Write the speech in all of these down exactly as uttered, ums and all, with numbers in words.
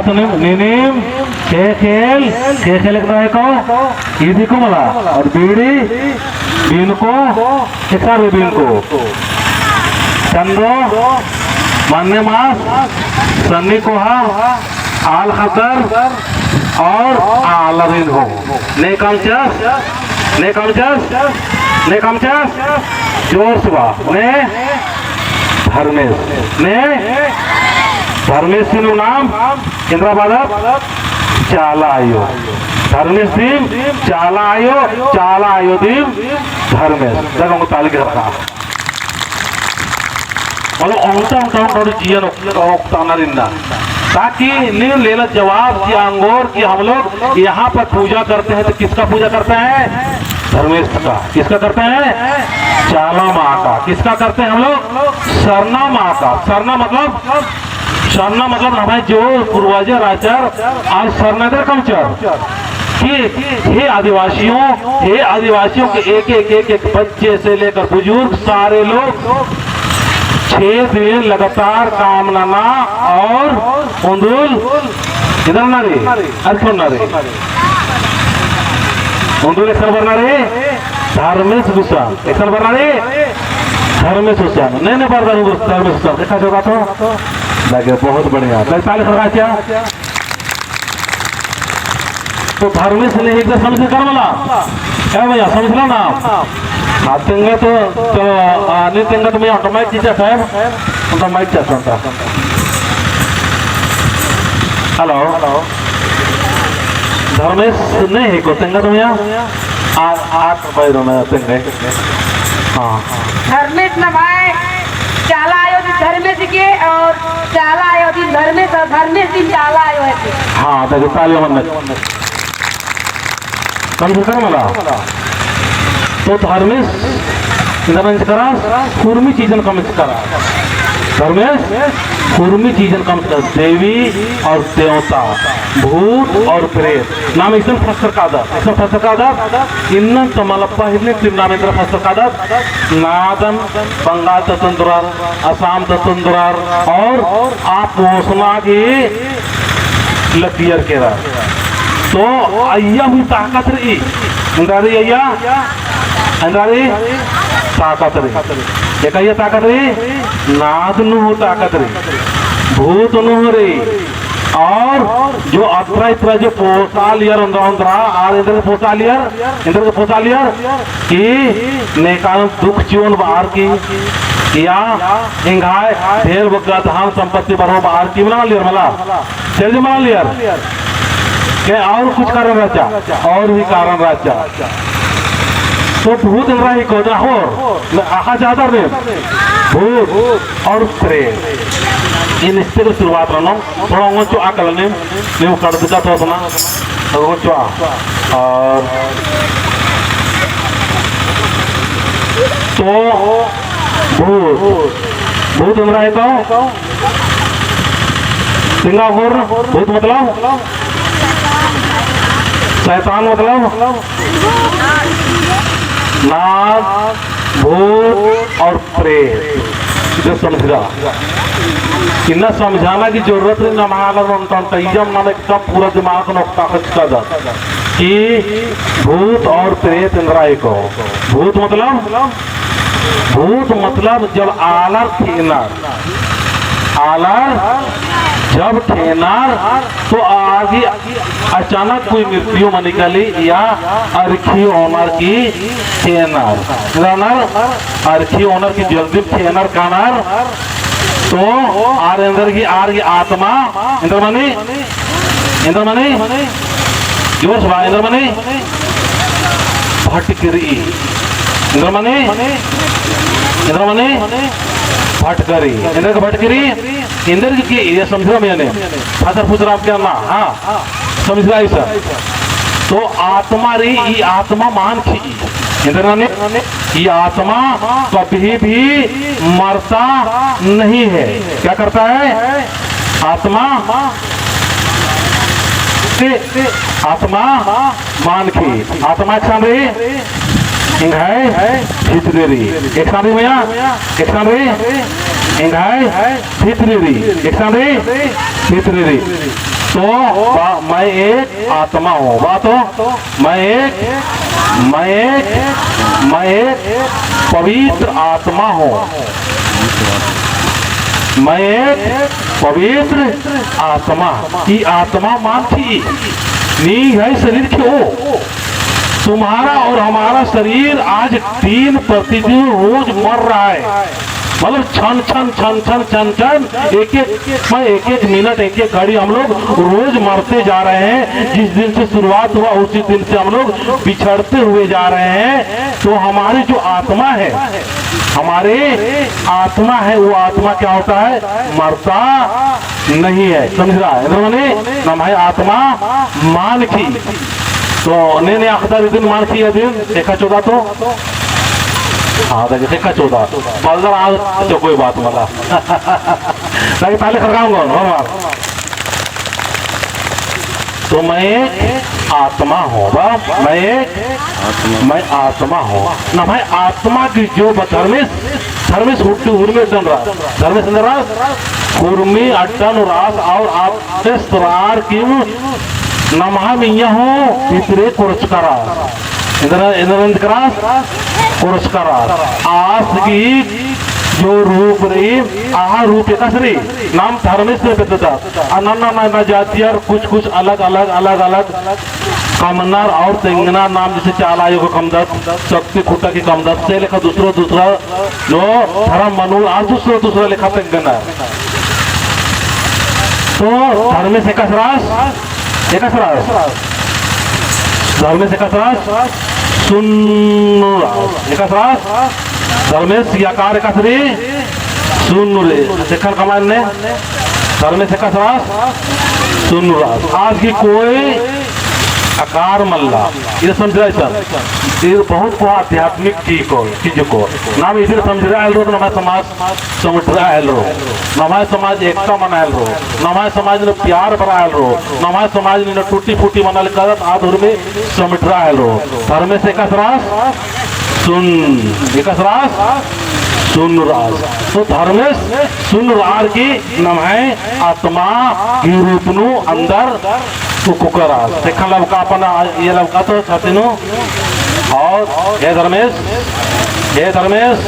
नीनिम, नीनिम, ख़ेख़ेल, ख़ेख़ेल एकदा हेको, ईदिको मला, और बीड़ी, बीनको, एकसार बीनको। चंदो, मन्ने मास, सन्नी कोहा, आल ख़द्दर, और आलरिन हूँ। ने कमचस, ने कमचस, ने कमचस, जोर से बा, ने धर्मेस, ने धर्मेस नू नाम, एन्दरा बअदत, चाला आयो। धर्मेस दिम चाला आयो, चाला आयो दिम धर्मेस। दगा ओंगो ताली ख़क्खरा। मतलब ओन्टा, ओन्टा, ओन्टा, ओन्टा जियन ओक-, ओक्तानर इन्ना। ताकि नीन लेला जवाब चिआ ओंगोर कि हम लोग यहाँ पर पूजा करते हैं तो किसका पूजा करते हैं? धर्मेस का। किसका करते हैं? चाला माँ का। किसका करते हैं हम लोग? सरना माँ का। सरना मतलब सरना मतलब हमारे जो पूर्वज रहचर, आज सरना दर कमचर कि हे आदिवासियों, हे आदिवासियों के एक, एक, एक, एक बच्चे से लेकर बुजुर्ग सारे लोग छह दिन लगातार काम नना और उन्दुल इधर ना रे, अर क्यों ना रे? उन्दुल एकसन बरना रे? धर्मेस गुसन। एकसन बरना रे? धर्मेस गुसन। नहीं, नहीं, बरना रे, धर्मेस गुसन। देखा जगह तो? लगे, बहुत बढ़िया। मैं ताली खड़का क्या? तो धर्मेस ने एक बार समझ कर मला। क्या भैया, समझला ना? हाँ, तेंगा तो, तो, आ, नहीं तेंगा तो मैं ऑटोमेटिक चीज़ है। तो माइक चाचा था। हेलो। धर्मेस नहीं है को तेंगा तुम यहाँ? आ, आठ भाई रोना तेंगे। हाँ। धर्मेस नम्है चाला आयो दिन धर्मेस के और चाला आयो दिन धर्मेस और धर्मेस दिन चाला आयो है। हाँ, देखो तालियां मन में। कम से कम मला। तो धर्मेस इन्दा मंजकरा, हुरमी चीजन कमचकरा। धर्मेस हुरमी चीजन कमचकरा। देवी और देवता, भूत और प्रेत। नाम इसन फसर कादत, इसन फसर कादत। इन्ना तमलप्पा हिरनी टीम नाम इन्दा फसर कादत। नादन बंगाल ततुन्दुरार, आसाम ततुन्दुरार और आप पोसना की लगियर केरा। तो अइया हूँ ताकत रई। एन्देर रई अइया? एन्देर रई? ताकत रई। एका अइया ताकत रई? नाद नू हूँ ताकत रई। भूत नू हूँ रई। और जो अत्रा इत्रा जो पोसालियर ओन्द्रा ओन्द्रा, आर एन्देर के पोसालियर, एन्देर के पोसालियर, कि नेकान दुख चिओन बअर की, या एंग्है ढेर बग्गे धन संपत्ति बरओ बअर की मना लियर मला। चल जे मना लियर। के और कुछ कारण रहचा, और भी कारण रहचा। तो भूत एन्देर ही कोदरा होर, मैं आहा ज्यादा रे। भूत और प्रेत। इन इससे शुरुआत रहना, थोड़ा ओंगो चोआ कलने, नीम कड़दका तो अपना, ओंगो चोआ। और तो भूत, भूत एन्देर ही तो? सिंगापुर, भूत मतलब? शैतान मतलब? नाग, भूत और प्रेत। इधर समझा। इन्ना समझाना की जरूरत नहीं, नमाज में उनका तैयम नाम एकदम पूरा दिमाग में नोकता खचका जा कि भूत और प्रेत एन्देर ही को। भूत मतलब, भूत मतलब जब आलर ठेनर, आलर जब ठेनर तो आगे अचानक कोई मृत्यु मनी काली या अरखी ओनर की ठेनर। रनर अरखी ओनर की जल्दी ठेनर कानर। तो आर एन्देर की, आर की आत्मा एन्देर मनी, एन्देर मनी, जोर से बा, एन्देर मनी, भटकरी। एन्देर मनी, एन्देर मनी, भटकरी। एन्देर के भटकरी, एन्देर की, ये समझा मइय्याँ ने। फसर फुसर आप क्या ना, हाँ। समझ रहा है सर? तो आत्मा रई, ई आत्मा मानखी। इधर ने, ई आत्मा कभी भी मरता नहीं है। क्या करता है? आत्मा, आत्मा मानखी। आत्मा एकसन रई, एंग्है भितरे रई। एकसन रई मइय्याँ, एकसन रई, एंग्है भितरे रई, एकसन रई, भितरे रई। तो बा-, मैं एक आत्मा हूँ। बा तो, मैं एक, मैं एक, मैं एक पवित्र आत्मा हूँ। मैं एक पवित्र आत्मा। ई आत्मा मान थी, नी है शरीर के ओ। तुम्हारा और हमारा शरीर आज दिन प्रतिदिन रोज मर रहा है। मतलब छन छन, छन छन, छन छन, एक एक समय, एक एक मिनट, एक एक घड़ी हम लोग रोज मरते जा रहे हैं। जिस दिन से शुरुआत हुआ, उसी दिन से हम लोग बिछड़ते हुए जा रहे हैं। तो हमारी जो आत्मा है, हमारे आत्मा है, वो आत्मा क्या होता है? मरता नहीं है। समझ रहा है? एन्देर मने, नम्है आत्मा मानखी। तो ने ने अख़दर इदिन मानखी अदिन, ख़ेक्खा चोदा तो? हाँ, देखिए, ख़ेक्खा चोदा। बलदर आज तो कोई बात मला। ताकि पहले खरगाम गो, नॉर्मल। तो मैं एक आत्मा हूँ, बा, मैं एक, मैं आत्मा हूँ। नम्है आत्मा की जो ब-, धर्मेस, धर्मेस हुट्टी उर्मी अड्डन रअस, धर्मेस एन्देर रअस, उर्मी अड्डन रअस और आत्मेस रअर की नम्है मइय्याँ हूँ भितरे कोरचका रअस। एन्देर, एन्देर एन्देर रअस, कोरचका रअस। आस की जो रूप रई, आहा रूप एकासे रई, नाम धर्मेस ने बेद्ददत। आ नन्ना नन्ना जातियर कुछ कुछ अलग अलग, अलग अलग कमनर और तेंगनर नाम जैसे चाला आयो को कमदत, शक्ति खुटा की कमदत, से लेखा दूसरा दूसरा नो धर्म मनुर और दूसरा दूसरा लेखा तेंगनर। तो धर्मेस एकासे रअस, एकासे रअस। धर्मेस एकासे रअस, सुन्नु रअस। एकासे रअस, धर्मेस आकार एकासे रई, सुन्नु रई। देखन कमाने, धर्मेस एकासे रअस, सुन्नु रअस। आस की कोई आकार मल्ला। इदे समझरआ इसन। इदे बहुत कोहा आध्यात्मिक चीज को, चीज को। नाम इदे समझरआ हेलरो तो नम्है समाज समेटरआ हेलरो, नम्है समाज एकता मना हेलरो, नम्है समाज नू प्यार बरआ हेलरो, नम्है समाज नू टूटी फूटी मना लेकादत आद उर्मी समेटरआ हेलरो। धर्मेस एकासे रअस, सुन्न, एकासे रअस, सुन्न रअस। तो धर्मेस सुन्न रअर की नम्है आत्मा की रूप नू अंदर उक्का रअस। देखा लबका अपन आ-, ये लबका तो छाती नू। और हे धर्मेस, हे धर्मेस,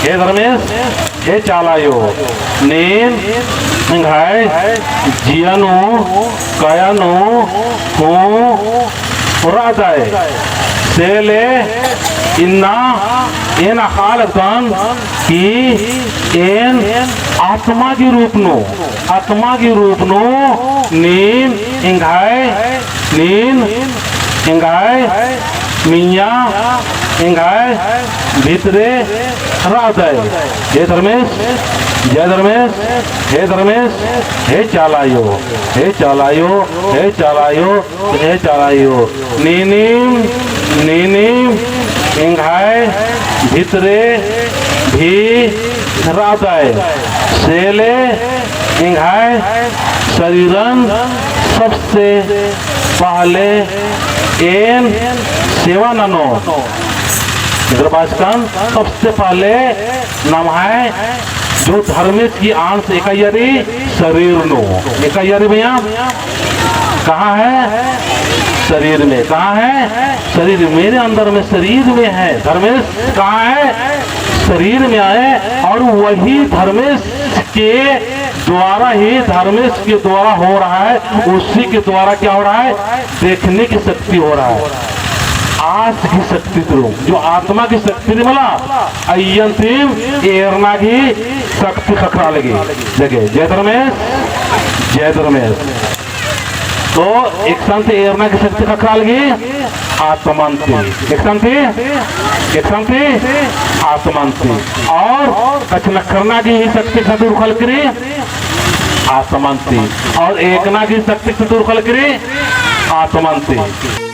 हे धर्मेस, हे चाला आयो, नीन एंग्है जिया नू, काया नू हूँ रअदय। से ले इन्ना एन अख़आ लगदन कि एन आत्मा की रूप नू, आत्मा की रूप नू नीन एंग्है, नीन एंग्है मइय्याँ, एंग्है भितरे रअदय। हे धर्मेस, जय धर्मेस, हे धर्मेस, हे चाला आयो, हे चाला आयो, हे चाला आयो, हे चाला आयो, नीनिम, नीनिम एंग्है भितरे भी रअदय। से ले एंग्है शरीरन सबसे पहले एन सेवा ननोन। एन्देर बाचकन, सबसे पहले नम्है जो धर्मेस की अंश एका रई, शरीर नू। एका रई भैया? कहाँ है? शरीर में। कहाँ है? शरीर। मेरे अंदर में, शरीर में है। धर्मेस कहाँ है? शरीर में है। और वही धर्मेस के द्वारा ही, धर्मेस के द्वारा हो रहा है, उसी के द्वारा क्या हो रहा है? देखने की शक्ति हो रहा है। आस की शक्ति तुरु, जो आत्मा की शक्ति रई मला, अइय्यन तिम एरना की शक्ति ख़क्खरआ लगी। जगे, जय धर्मेस, जय धर्मेस। तो एकसन ती एरना की शक्ति ख़क्खरआ लगी आत्मन ती। एकसन ती, एकसन ती आत्मन ती। और कछनखरना की शक्ति ख़क्खरआ लगी आत्मन ती। और एकना की शक्ति ख़क्खरआ लगी आत्मन ती।